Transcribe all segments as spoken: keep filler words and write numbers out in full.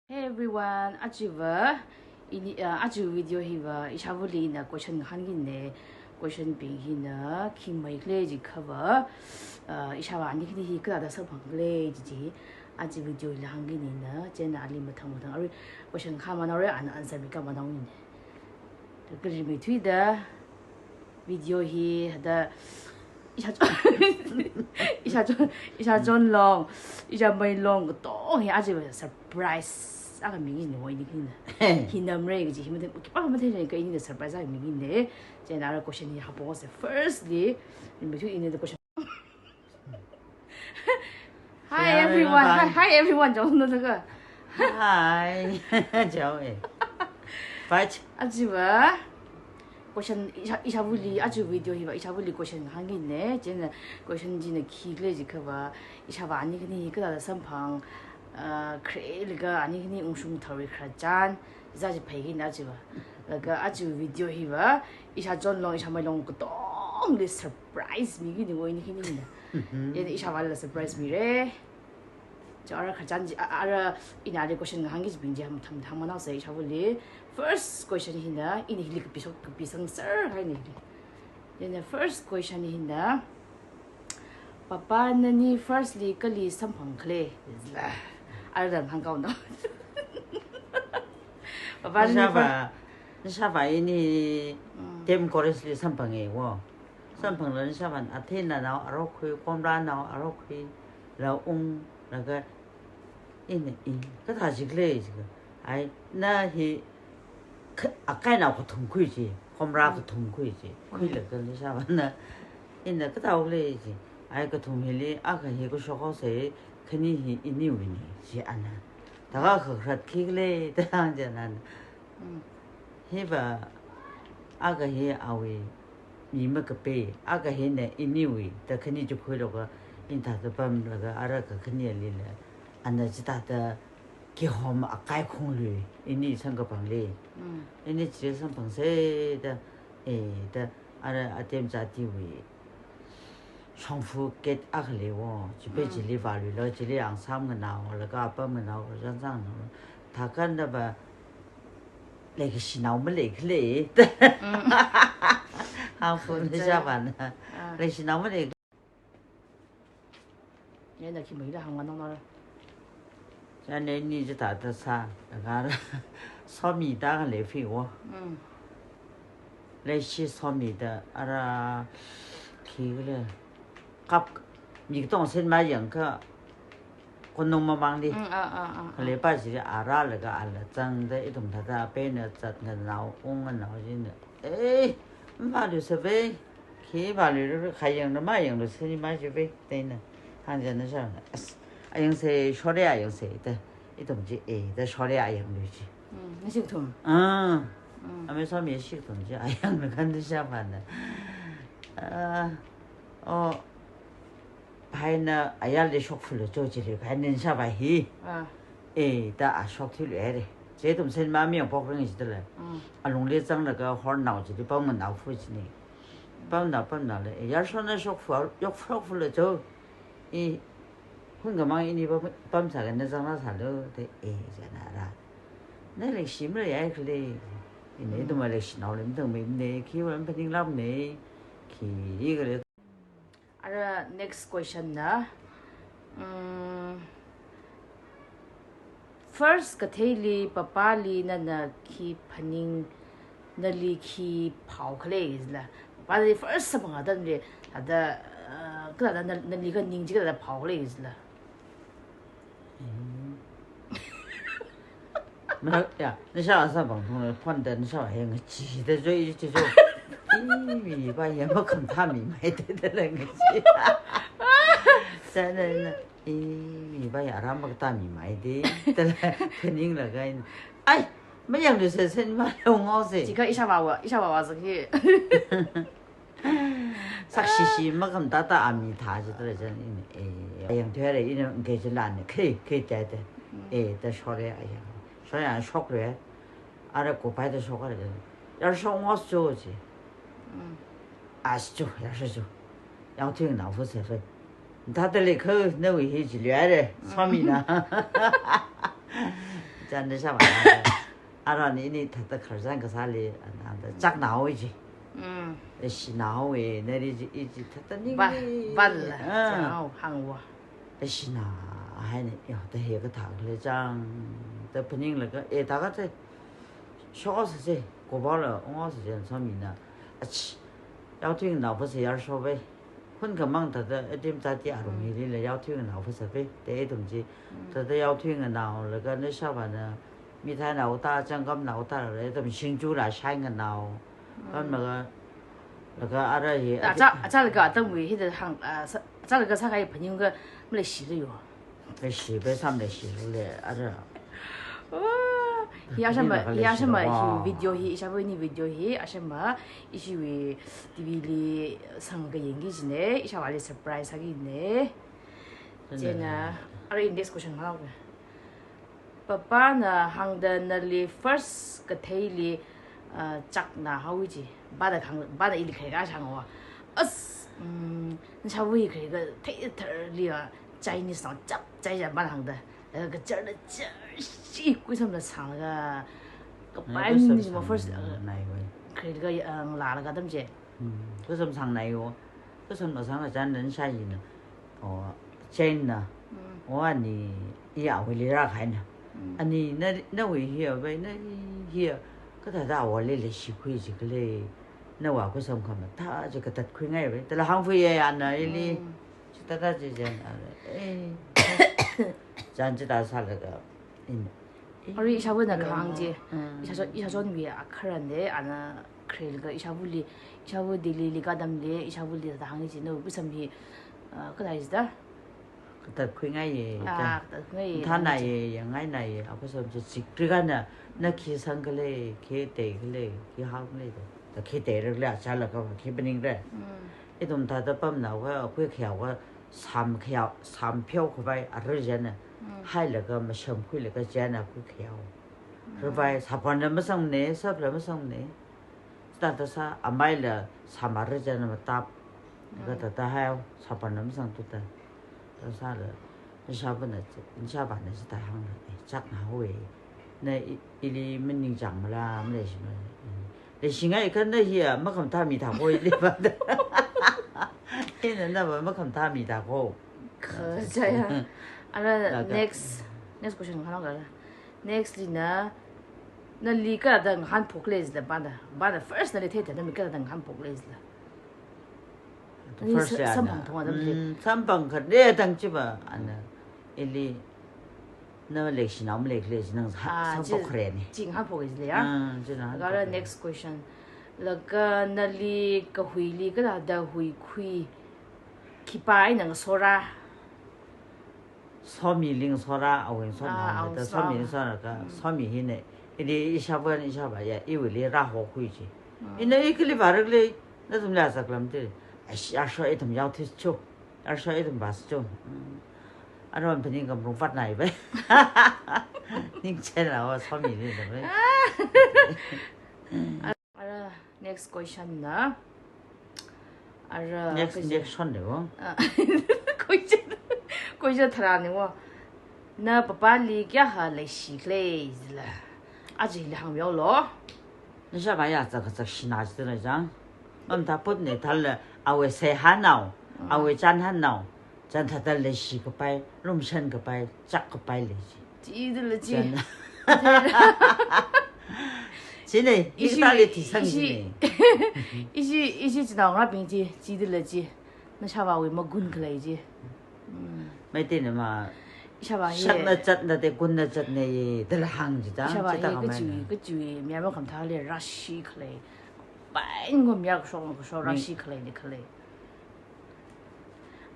Hey everyone, achiva ini uh, achi video hiva ishāvali ina question hāngkine. Question bing hina khi maikle jikhava uh, ishāva ani khini hi kada samphangle jiji. Achi video hila hāngkine na chena ali mathang mathang ari question kha mana ari an answer mi ka mana ine. Kari mi thui da video hi da ishā chon ishā chon ishā chon long ishā mai long katong hi achiva surprise aka mi ni wai ni kina. Hi namre kaji hi mate kipa mate ne ka ini da surprise aka mi ni. Chena ara question hi hapo se firstly mi thui ini da question. Hi everyone. Hi, hi everyone. Jong no taka. Hi. Jao eh. But achiva question ishāvali achi video hiva ishāvali question hāngkine. Chena question jina khikle jikhava ishāva ani khini kada samphang uh, kre laga ani khini ungshung thauri khararchan za ji phai kina achiva. Laga achi video hiva ishā chon long ishā mai long katong li surprise mi kini wai ni kini na. Chena ishāvali surprise mire. Chao ara khararchan ji ara ina ali question hāngki bing ji ham tham tham mana se ishāvali. First question hina ini hili kapisok kapisang sir hai ni. Then the first question hina Papa nani firstly kali samphang khle. Ara dan hāngkao na. Papa nani first. Ishāva ini Dem College li samphang e wo. Samphang la ishāva Athena nao arokhui, Komra nao arokhui, la ung laga ina i kathā jikle jika. Ai na hi akai nao kathum khui ji, Komra kathum khui ji. Khui laga ishāva na ina kathā le ji. Ai kathum hili aka hi kashok se khani hi ini wini ji ana. Taka khakrat khikle ta jana. Hiva aka hi awui mi makape, aka hina iniwui da khani chukhui loka, in thāda pamlaga ara kakhani alila ana chithāda kihom akai khongli ini sangkapangli. Ini chili samphang se da e da ara Atem jatiwui shongfa gate akha lei wo, chipe chili vāluilaga chili angsam nganao laga apam nganao kazang zang nao. Thākhan da va leikashinao malei khalei. Hāngphun ni chāvana. Leikashinao malei. Yana khi maila hāng nganao na. Chane ni chithāda sā, laga ara somi da khalei fi wo. Leishi somi da ara khikle kap mi katong sen mayang ka konong mamang ni. Khalei pa chili ara laga ala zangda ithum thāda pena zat nganao ung nganao jina. Eh, mavālu sāve. Khi vālu khayang na mayang lu seni ma jive tena. Hāngjana sha. As, ayang se shore ayang se da. Ithum ji e da shore ayang lu ji. Nasi kathum. Ah. Ame somi shi kathum ji ayang na khan da shāvana. Ah. Oh. Phaina ayarli shokfulu cho chili phaina shāva hi. E da a shok thilu ere. Che ithum sen ma miyang pok ring jidala. Alungli zanglaga horn nao chili pam nganao fu chini. Pamnao pamnao le. Yar shona shokfu yok shokfulu cho. I hun kamang ini pam pam sāga na zangla sālu de e jana ra. Na leishi malei ai khalei. Ini ithum leishinao le mdang me ne khi wan phaning lam ne. Khi khalei. Ara next question na. First katheili papali nana khi phaning nali khi phao khalei jila. Papali first samphang atamli ada uh, kala na nali khaning chi kala phao khalei jila. Mara ya, nishā asa bang thung phone da nishā heng chi da jo i chi jo. I mi ba ya ma kham tha mi mai de da la ngi chi. Sa na na i mi ba ya ram ba ta mi mai de da la khaning la ga. Ai, mayang lu se sen ma lo ngo se. Chi ka ishā va wa, ishā va wa sa ki. Sak shishi makam tata ami tha jitara jan ini e ayang tuhere ini nge jilani khe khe tete e ta shore ayang shore ayang shokre ara kopai ta shokre yar shok ngos jo ji as jo yar shok jo yao ting na fu se fe tata le khe na wi hi ji le re swami na Chān da shāva. Aruini ini thāda khararchan kasāli, ana da chāknao iji. Mm. Leishinaowe, nali ji, iji thāda ning. Ba, ni. Bala. Ah. Chao, hāngva. Leishina, haini, ya, da he kathā le chang, da phaninglaga, e, da kathā, shoksa se, ko bala, ongsa se, somina, ach, yaothui nao phāsa yar shobe. Hun khamang thāda, adim thāda arong hili le yaothui nao phāsa be, da ithum ji, thāda yaothui naolaga, na shāvana, mithai nao thā, changkam nao thā, le, ithum singju la shai nganao. Kan maga, laga ara hi, ta, aja, aja laga atam wi, hithāda hāng, ah, sa, aja laga sākahai phaningakha, maleishila yo. Leishibe sam leishile, ara. Oh, hi ashāva, hi ashāva, hi video hi, ishāvā ini video hi, ashāva, ishiwui T V li sangkayāng kajine, ishāvāli surprise sākine. Chieina, ara in this question hāngga. Papana hāngda nali first katheili, ah, chāknahaowa ji. Bada hāng, bada ili khareli hāngva. As, mm, nashāvā hi khareli kathei tharli a, Chinese nao chapchai ja bada hāngda. Eh, kachar da char shi kuisamla sanglaga. Kapai ni ma first, eh, naiwe. Khareli ka, eh, ngalālaga atam je. Hmm, kuisam sangnaiwo. Kuisam masangla chān nan shāyina. O, China. Mm. O, ani, iya awuili rākahaina. Mm. Ani, na, nawui hiya bai, na hiya. Kathāda awuili leishikhui jikhala. Nawui kuisam khamathā ji katatkhuingaiwe. Thāla hāngfui ye ana ili. Mm. Chithāda ji jen ana. Eh. Chān chithā sālaga. In. Ari ishāvāna kahāng ji. Mm. Ishāchon, ishāchonwui akharan de, ana khareli ka ishāvāli, ishāvā Delhi li ka atamli, ishāvāli thāda hāng ji, nawui kuisam hi, ah, kathā jida? Katatkhuingaiye, ah, da. Katatkhuingaiye, thānaiye, yangngainaiye, akuisam ji chikri kana, na khi sangkhala, khi teikhala, khi hāngkhala da. Da khi teira khala, achālakha, khi phaningra. Mm. Ithum thāda pamnaowa, akhui khayaowa, sam khayao, sam pheokhavai, ara jana. Mm. Hailaga, mashamkhuilaga jana, akhui khayao. Mm. Ravai, saphana masangmane, sapla masangmane. Thāda sā, amaila, sam ara jana matap. Mm. Kathāda haiyao, saphana masangthuda. Thāda sāla, nashāvāna, nashāvāna chithā hāngla, eh, chāknahaowe. Na i-, ili maningchāngmala, maleishimala. Mm. Leishingai kha na hiya, makhamathā mida ko ili bada. Ina nava makhamathā mida ko. Kha, chaya. Ara laga next, next question hāngga. Next lina, nali kathāda ngahānphokle jila bada. Bada first nali theithada mi kathāda ngahānphokle jila. First ya samphang thong atam le. Mm, samphang khat le tang chiva, ana, ili, na leishinao maleikhala ji nang sa, ah, samphok ji, khareni. Ji ngahānphok jila ya. Ah, ji ngahānphok. Laga next question. Laga nali kahuili kathāda huikhui. Khipā eina ngasora. Somi ling sora, awui somi, ah, awui da somi ling sora ka, mm, somi hina. Ili ishāvā, ishāvā ya, iwuili rāhokhui ji. Mm. Ina i kali vārakle, nathumla saklam ti. Ash, asho ithum yaothui chu. Asho ithum bas chu. Mm. Aron phaning kam rung vat nai bai. Ningchān lawa somi ni da bai. Ara next question na. Ara next, question. Next one lewo. Ah, question, question tharānewo. Na papali kayākha leishikhala jila. Ajili hāngmihaolu. Nashāvā ya chak chak shina jila jang. Mamthā put ne thāla awui seihānao, mm, awui chānhānnao. Chān thāda leishikapai, lumshankapai, chakkapai lei ji. Chidala chi. Chān. Chine, ishi, ishi thāli thisang ishi, chine. Ishi, ishi chinaongarābing chi, chidala chi. Nashāvāwui magun khalei chi. Mm. Meiteina ma, ishāvā hi shakna chatna te gunna chatna ye, dala hāng jida, ishāvā hi chithā khamei kachiwui, na. Kachiwui, mi makhamathāli rāshi khalei. Pain go mi kashok kashok rāshi khalei ni khalei.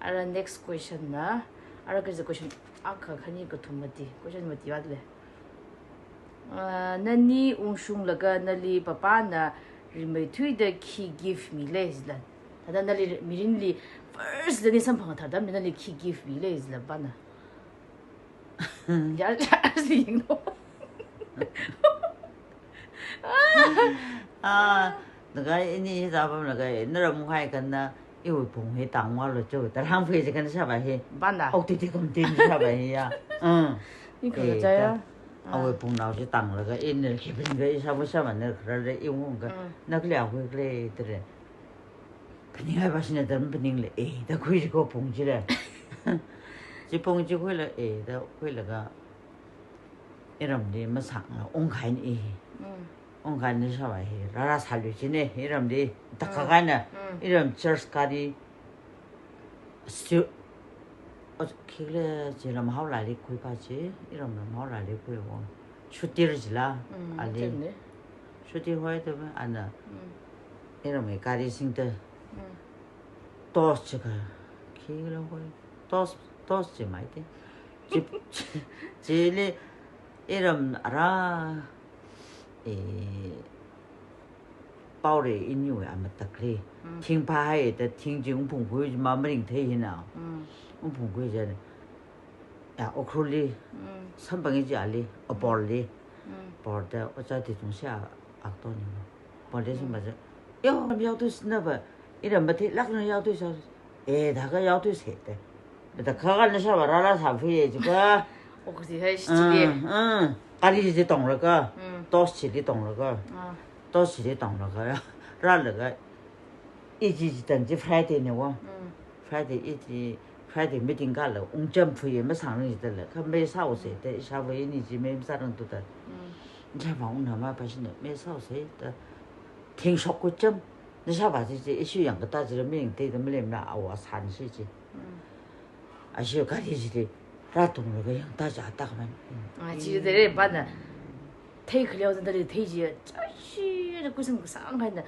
Ara next question na, ara kaji question akha khani kathum mati, question mati vātle. Ah, nani ungshunglaga nali papana rimeithuida khi gift mile jila. Thāda nali mirinli first nali samphang tharamli nali khi gift mile jila pana. Ya, ya, si ying no. Ah, laga ini hi zāpam laga, na ramhai kan na, iwui phung hi tangwa lo chu, da hāngphok ji kan shāvā hi. Banda. Au ti ti kum tin shāvā hi ya. Mm. Ni kha, eh, chaya. Awui pungna chi tanglaga, ina khipin ga ishāva ishāvāna khararda iwungga, Mm. na kali awui kali tere. Phaninghai ba shina da maphaningle, eh, da khuishi ko pung chile. Chi pung chi khuila, eh, da khuilaga, iramli masangla, ungkhaina i. Mm. Ungkhaina ishāva hi, rāra sālu chine, iramli, Mm. takakaina, Mm. iram church kari, Stu-, o, khikle chi lamhaolali khuipa chi, iram lamhaolali khuiwo. Shutir chila, Mm, ali. Chimne. Shutir hoi te ba, ana. Mm. Iram e kari singte. Mm. Tos chika, khikle hoi. Tos, tos chi maite. Chi, chi, chili, iram ara, e, paore inyuwe amatakli. Mm. Thing phāhai da thing chi ungphungkhui chi ma maringthei hina. Mm. Ungphungkhui china. Ya, Ukhrulli. Mm. Samphang chi ali, Mm. Aporli. Mm. Apor da oja Tijungshi a, aktoni. Apor da Mm. samphang chi. Yo, yaothuisāna ba. Iram matheilākna yaothuisa. Eh, da ka yaothuise te. Da kha ka nashāva rāra sāphi ye chika. O, khusi hai shi chili. Mm, mm. Kari chi tonglaga. Mm. Tos chili tonglaga. Ah. Tos chili tonglaga. Rālaga. I chi chitang chi Friday ne wa. Mm. Friday i chi, Friday meeting kala ungcham phui ye masangring chitala. Kha mei sāose te, ishāva ini chi mei masārang tu ta. Mm. Ishāva ungna ma pa shina mei sāose ta. Thing shok kucham. Nashāva chi chi, ishi yang kata chi la ming te ta malemna awa san shi chi. Mm. Ashi kari chili, rātunglaga yangta cha tak man. Ah, chi tere bana. Thei khaliao zan dali thei chi, chashi, na kusam kusang kaina.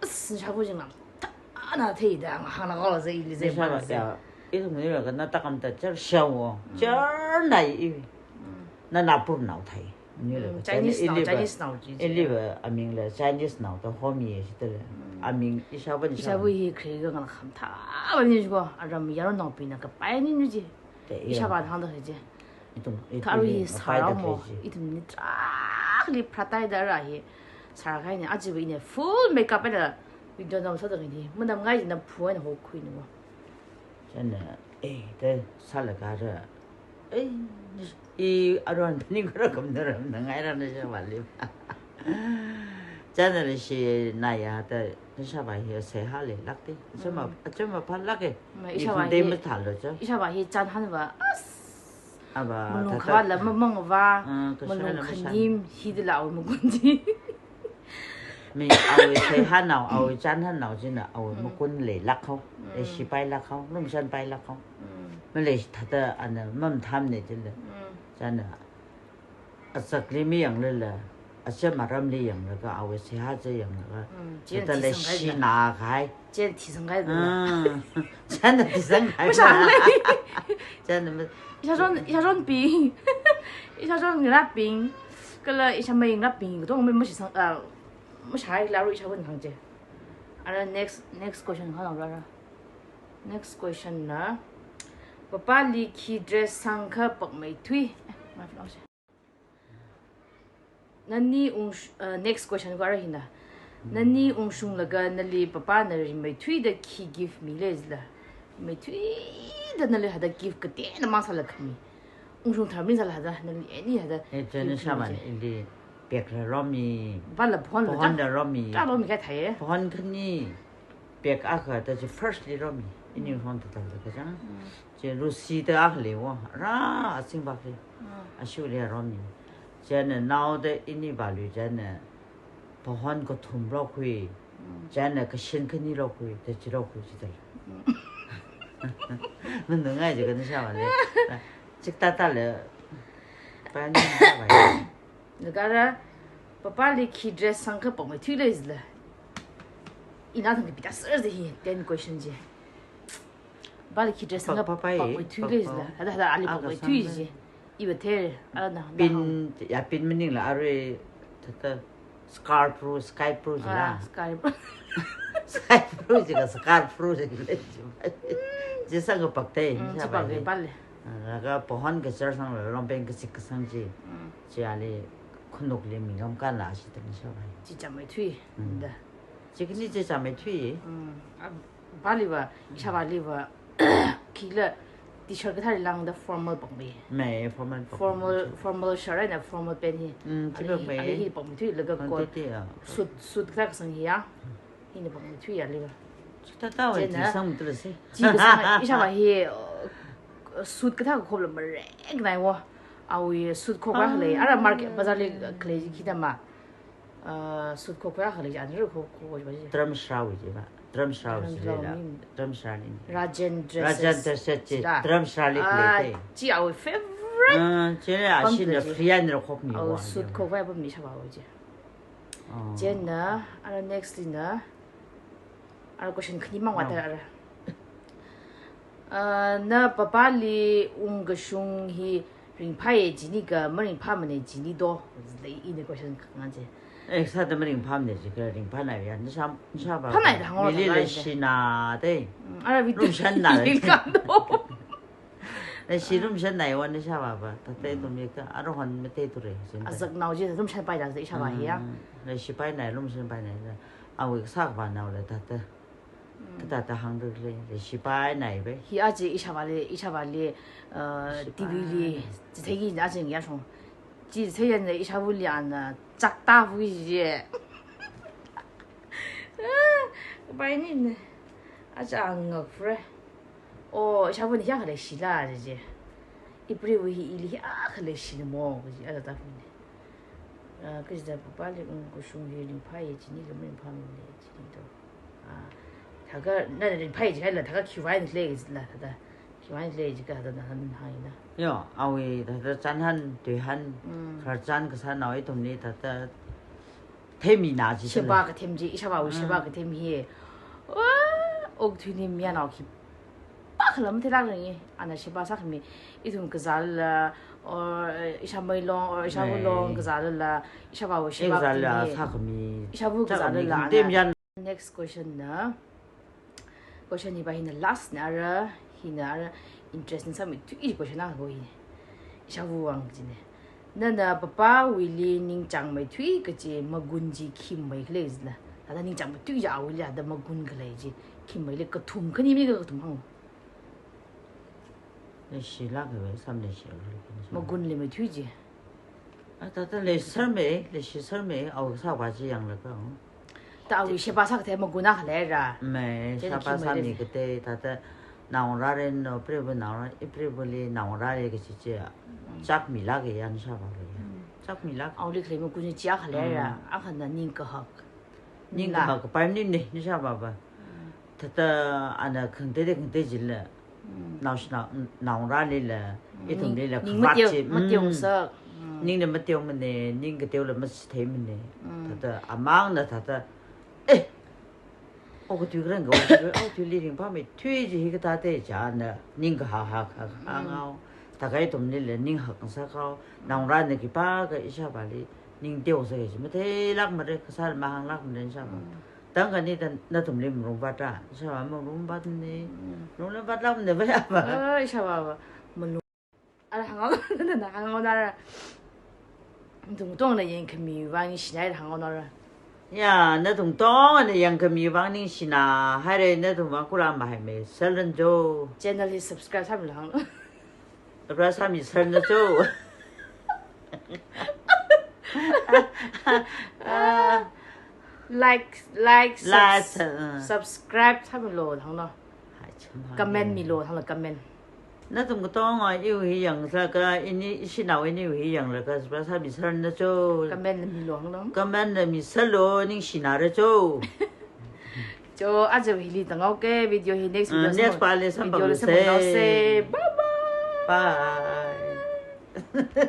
As, shabu jing lam. Ta, na thei da, hāngna kala zai ili zai Nashāva bana zai. ya, ilu mui la ka na takam ta char shawo. Mm. Char nai i. Mm. Na napur nao thai. Nila Mm, ka Chinese Chinese nao, iliva, Chinese nao chi chi. iliva aming la Chinese nao ta Homi ye shi tala. Mm. Aming ishāva ni Ishāva shāva. hi khri ga ngal kham tha ba ni ko, aram yaro nao pi na ka pai ni ni ji. Te iya. Ishāva thang da ji. Itum, Tha itum ri ni sa apai ra ta mo, kai ji. itum ni trak li pratai da ra hi. Sar kai ni aji ba ine full makeup da video nam sa da ni. Mun nam ngai na phu na ho khui ni mo. Chana, eh, te sālaga ra. Eh, i aron phaning kara kam na ram na ngai ra nashāva li. Chana le shi na ya ta nashāva hi seihā leilāk te. Achama, Mm. achama phālāk e. Ma, I ishāva phun te hi, mathālo cha. ishāva hi chānhan va, as. Ava, Malung tata. kha la mamang va, Ah, kasha malung la mashan. khanim, hi de la au magun ji. Mi awui seihā nao, awui chānhan nao china, awui Mm. makun leilāk hao, Mm. eh, shipailāk hao, lumshanpailāk hao. Mm. Malei thāda ana mamtham ne chila. Mm. Chana, azakli mi yanglala, achama ramli yanglaga, awui seihā chi yanglaga. Mm. China Thāda lei thisang kai shi la. na kai. China thisang kai la. Ah. Chana thisang kai Masha la. lei. Chana ma- Ishāshon, ishāshon ping. Ishāshon ngarā ping. Kala ishāmei ngarā ping. Kutong mei mashi sang, ah, mashai la ru ishāshon thang che. Ara next, next question kha nang ra ra. Next question na. Papa li khi dress sangkha pakmeithui. Eh, ma fi nang che. Nani ungsh-, uh, next question ko ara hina. Nani ungshunglaga nali papa na rimeithuida khi gift mile zila. Rimeithuida nali hada gift katena mang sāla khami. Ungshung tharmin sāla hada nali any hada Eh, gift chana shaman mile. ili bag la romi. Papa la phone la Phone chang. la romi. Chang romi kai thai eh. Phone khani. Bag akha ta chi first li romi. Ini Mm. phone ta ta ta chang. Mm. Chi Lucy ta akha leiwo. Ra asing bag li. Mm. Ashu li romi. Chana nao ta ini balu chana. Phone kathum rokhui. Mm. Chana kashin khani rokhui. Ta chi rokhui chi ta. Mm. Mun ngai je kan sha ma le. Chik ta ta le. Pa ni ba. Laga ra, papa li khi dress sangkha pakmeithui le zila. Ina thang ki pita sir zi hi, ten question ji. Papa li khi dress Pa-, sangkha papa e, pakmeithui pa-, le pa-, zila. Hada, hada, ali aga pakmeithui sang ji. Iva ther, ala na, na Pin, hang. ya pin maning la arui, tata, scarf ru, sky ru ji Ah, la. scarf. Sky ru ji ka, scarf ru ji le ji. Ji sang ka pak te, Mm, sha ji ba pak le, ji. pa le. Ah, laga pohon ka char sang la, long pant ka sik ka sang ji. Mm. Chi ali khunuk li mingam kan la shi tani sha bai. Chi chāmeithui. Mm. Da. Chi khani chi chāmeithui. Mm. A, pali va, ishāvali va. Khi la, T-shirt kathāli lāngda formal pangmei. Mei, formal pangmei. Formal, formal shirt eina formal pant hi. Mm, chi pangmei. Ali, ali hi pangmeithuilaga coat. Suit, suit kathā kasang hi ya. Hina pangmeithui ya liva. Chithāda wui chi kasang mutula si. Chi kasang ishāvā hi, uh, suit kathā kakhopla mareknai wo. Awui suit khokkhavai khalei. Ara market bazar li khalei chi khida ma. Uh, suit khokkhavai khalei chi anru khok, khok, khok, khok. Dharamshala wui chi ba. Dharamshala wui chi la. Dharamshala li. Rajan Dresses. Rajan Dresses chi. Dharamshala li khalei. Chi awui favorite. Ah, chi la ashina free eina khopmi. Awui suit khokkhavai pammi ishāvāwui chi. Chieina, ara next lina, ara question khani mang vāta ara. Ah, na papali ungkashung hi ringphāya jini kha maringphāmana jini do, lei ina question khangan chi. Eh, sāda maringphāmana ji kha ringphānai ya, nishā, nishāvā. Phānai da hānga mili da leishina de. Mm, ara video lumshānna. Leishi lumshānnai wana ishāvā va. Thāda ithum yeka aruihon matheithura, zin da. Azaknao chi lumshānpaida ishāvā hi ya. Mm, leishipainai, lumshānpainai da. Awui kasākhavānaola thāda. Mm. Kathāda hāngda lei, leishipainai ve. Hi aja ishāvāli, ishāvāli, uh, T V li, chitheiki aja ngayāshong. Chi chitheiya ishāvāli ana chakta hui ji. Bai ni ne. Aja ngakfre. Oh, ishāvā ni hiyākha leishila, ji, ji. Ipreivawui hi ili hiyākha leishina mo, kaji, ara ta phun ni. Ah, kaji da papali ungkashung hi ringphāya jini kha maringphāmana jini do. Ah, thākha, na ringphāya jikha la, thākha khiwui eina lei kaji la, thāda. Khiwui eina lei jikha thāda na hān hāngna. Yo, awui, thāda chānhan, tuihan, mm, khararchan kasānao ithumli, thāda, theimina ji. Sheba kathem ji, ishāvāwui sheba kathem hi. Wa, okathuili mayarnao khipākhala matheilākra ngi. Ana sheba sākhami, ithum kazālala, or, eh, ishāmei long, or ishāvā long kazālala, ishāvāwui sheba kathem hi. Kazālala sākhami. Ishāvā kazālala ana. Next question na. Question hiva hina last na ara, hina ara interesting sāmeithui question akha hi. Ishāvāwui vang jina. Nana papawuili ningchāngmeithui kaji magun chi khi mei khalei jila. Thāda ningchāngmeithui ja awuili thāda magun khalei chi khi mei lei, kathum khani mi kha kathum hānga. Leishilāka ve, sam leishilāka. Magun leimeithui ji. Ah, thāda leisermei, leishisermei, awui kasākhavā chi yanglaga. Thāda awui sheba sākathei magun akha leira. Mei, sheba sāmi kathei, thāda naongarāli no, preiva naongarā, ipreiva̱li naongarāli kaji chi. Mm. Chākmilāka ya ishāvāli ya. Mm. Chākmilāka. Awuili khalei magun chi akha leira, mm, akhana ningkahak. Ningkahak kapar ni ne, ishāvā va. Mm. Thāda ana khangatei khangatei jila. Mm. Naoshinao, naongarālila, mm, ithumlila ning, ning khavāt mateo, chi, mm, mateongasak. Mm. Ningna mateomana, ning kateola machitheimana. Mm. Thāda amangna thāda, eh, okathui kharāng kha, okathui, okathuili ringphāmeithui ji hi kathāda chāna, ningkahak hak hak, mm, hāngao. Thākha ithumlila ninghak ngasakhao. Naongarāna khipākha ishāvāli ning teongasak kaji matheilākmara, kasāla mahānglākmara ishāvā. Mm. Thākha ni thāda nathumli marungvātra, ishāvā marungvātna. Mm. Marungvātlākmana va ya va. Ah, ishāvā va. Malung. Ara hāngao, na hāngao nara. Nathum katongana yangkhami vang ningshina hāngao nara. Ya, nathum katongana yangkhami vang ningshina haira, nathum vang kula mahaimei, sālān jo. Channel hi subscribe sāmilu hānglu. Subscribe sāmiserna jo. Ah, like, like, subs-, like, uh, subscribe sāmilu hānglu. Hai, cham hāng comment ye. Milu hānglu, comment. Nathum katonga iwui hi yanglaga, ini, ishinao iniwui hi yanglaga, subscribe sāmiserna jo. Comment milu hānglu. Comment miserlu, ningshinara jo. Jo, ajawui hili tānghaoke, video hi next, uh, video next part li samphangse. Video li samphangse. Bye bye. Bye.